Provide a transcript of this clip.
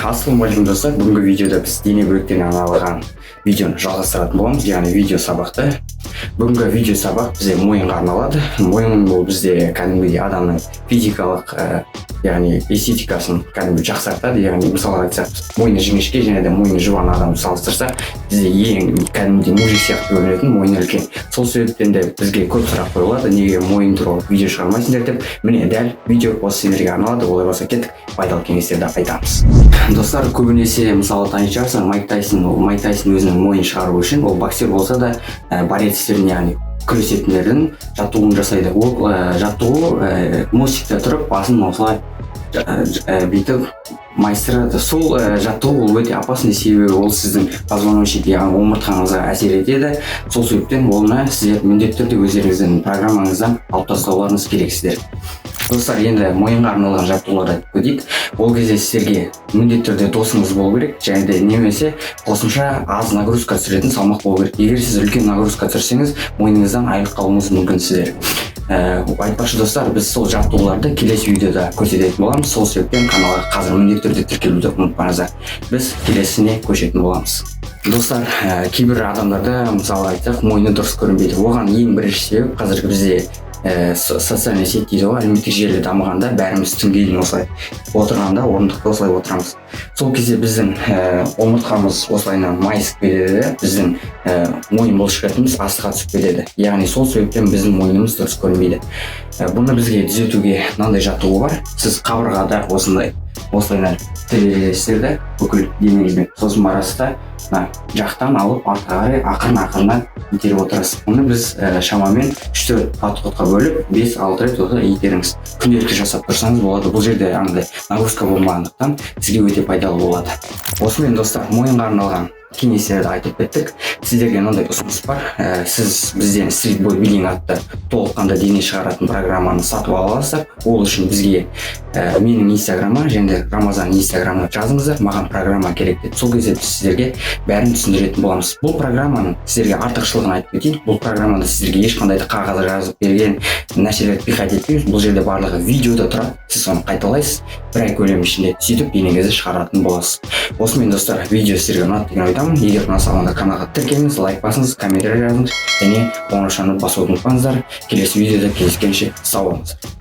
Ассалаумағалейкум, достар! Бүгінгі видеода біз дене бөліктеріне арналған видеоны жалғастыратын боламыз, яғни видео сабақты. Бүгінгі видео сабақ бізде мойынға арналады. Мойын бұл бізде кәдімгідей адамның физикалық, яғни эстетикасын кәдімгі жақсартады. Яғни, мысалға айтсақ, мойны жіңішке және де мойны жуан адамды салыстырсақ, бізде ең кәдімгідей мужик сияқты көрінетін мойны үлкен. Сол себептен де бізге көп сұрақ қойылады: неге мойын туралы видео шығармайсыңдар деп. Міне, дәл видео осы сендерге арналады. Олай болса, кеттік, пайдалы кеңестерді айтамыз. Достар, көбінесе, мысалы, танитын шығарсың, Майк Тайсон. Ол Майк Тайсон өзінің мойнын шығару үшін, ол боксер болса да, борецтердің, яғни күресетіндердің жаттығуын жасайды. Ол жаттығу мостикте тұрып, басын осылай бүйтіп майыстырады. Сол жаттығу ол өте опасный, себебі ол сіздің позвоночник, яғни омыртқаңызға әсер етеді. Сол себептен оны сіздер міндетті түрде өздеріңіздің программаңыздан алып тастауларыңыз керексіздер. Достар, енді мойынға арналған жаттығуларды айтып кетейік. Ол кезде сіздерге міндетті түрде досыңыз болу керек және де немесе қосымша аз нагрузка түсіретін салмақ болу керек. Егер сіз үлкен нагрузка түсірсеңіз, мойныңыздан айырылып қалуыңыз мүмкін сіздер. Айтпақшы, достар, біз сол жаттығуларды келесі видеода көрсететін боламыз. Сол себептен каналға қазір міндетті түрде тіркелуді ұмытпаңыздар. Біз келесіне көшетін боламыз. Достар, кейбір адамдарда, мысалы айтсақ, мойны дұрыс көрінбейді. Оған ең бірінші себеп қазіргі бізде социальный сеть дейді ғой, әлеуметтік желі дамығанда, бәріміз түнге дейін осылай отырғанда, орындықта осылай отырамыз. Сол кезде біздің омыртқамыз осылайынан майысып кетеді де, біздің мойын бұлшықетіміз астыға түсіп кетеді. Яғни сол себептен біздің мойнымыз дұрыс көрінбейді. Бұны бізге түзетуге мынандай жаттығу бар. Сіз қабырғада осындай осылайынан тірелесіздер де бүкіл денеңізбен, сосын барасыз да, мына жақтан алып, артқа қарай ақырын ақырыннан итеріп отырасыз. Бұны біз шамамен 3-4 подходқа бөліп, 5-6 рет осылай итеріңіз. Күнделікті жасап тұрсаңыз болады. Бұл жерде андай нагрузка болмағандықтан, сізге өте пайдалы болады. Осымен, достар, мойынға арналған кеңестерді айтып кеттік. Сіздерге мынандай ұсыныс бар. Сіз бізден Street Bodybuilding атты толыққанды дене шығаратын программаны сатып ала аласыздар. Ол үшін бізге менің инстаграмыма және де Рамазан инстаграмына жазыңыздар: «Маған программа керек» деп. Сол кезде біз сіздерге бәрін түсіндіретін боламыз. Бұл программаның сіздерге артықшылығын айтып кетейін. Бұл программада сіздерге ешқандай да қағаз жазып берген нәрселерді пихать етпейміз. Бұл жерде барлығы видеода тұрады, сіз соны қайталайсыз бір ай көлемі ішінде, сөйтіп денеңізді шығаратын боласыз. Осымен, достар, видео сіздерге ұнады деген ойдамын. Егер ұнаса, онда каналға тіркеліңіз, лайк басыңыз, комментарий жазыңыз және қоңыраушаны басуды ұмытпаңыздар. Келесі видеода кездескенше, сау болыңыздар!